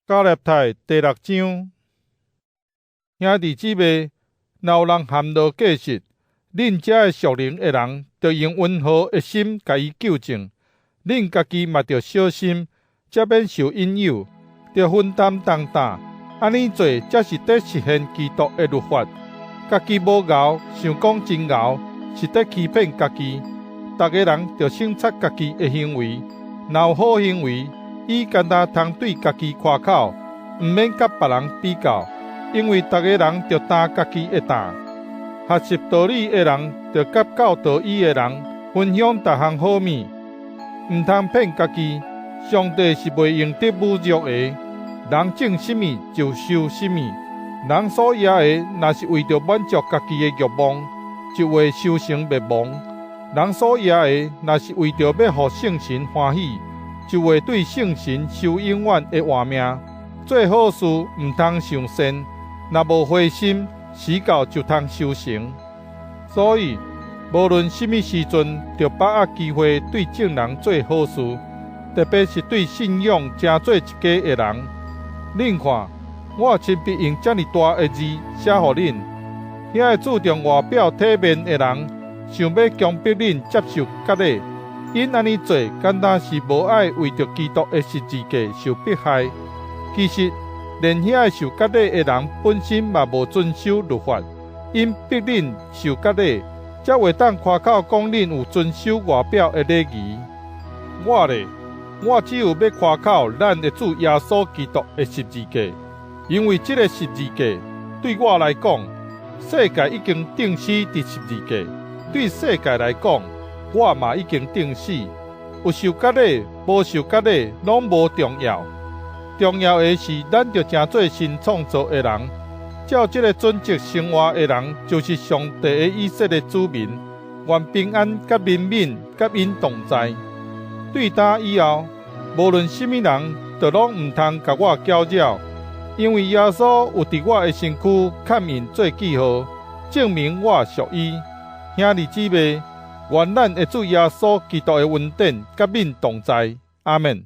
加拉太第六章，兄弟姊妹，若有人陷落過失，恁遮的屬靈的人，著用溫和的心共伊糾正。恁家己嘛著小心，才免受引誘，著分擔重擔。按呢做，才是佇實現基督的律法。家己無𠢕，想講真𠢕，是佇欺騙家己。逐个人著省察家己的行為，若有好行為，伊干焦通對家己誇口，毋免佮別人比較，因為逐个人著擔家己的擔。學習道理的人，著佮教導伊的人分享逐項好物。毋通騙家己，上帝是袂用得侮辱的。人種啥物就收啥物。人所掖的，若是為著滿足家己的欲望，就會收成滅亡；人所掖的，若是為著欲予聖神歡喜，就會對聖神收永遠的活命。做好事毋通想善，若無灰心，時到就通收成。所以，無論啥物時陣，著把握機會對眾人做好事，特別是對信仰成做一家的人。恁看，我親筆用遮爾大的字寫予恁。遐个注重外表體面的人，想欲強迫恁接受割禮，𪜶按呢做，敢若是無愛為著基督的十字架受迫害。其實，連遐个受割禮的人本身嘛無遵守律法，𪜶逼恁受割禮，才會當誇口講恁有遵守外表的禮儀。我咧，我只有欲誇口咱的主耶穌基督的十字架，因為這个十字架對我來講，世界已經釘死佇十字架；對世界來講，我嘛已經釘死。有受割禮，無受割禮，攏無重要。重要的是，咱著成做新創造的人，照這个準則生活的人，就是上帝的以色列子民。願平安佮憐憫佮𪜶同在。對今以後，無論啥物人，著攏毋通共我攪擾，因為耶穌有佇我的身軀嵌印做記號，證明我屬伊。兄弟姊妹，願咱的主耶穌基督的恩典佮恁同在。阿們。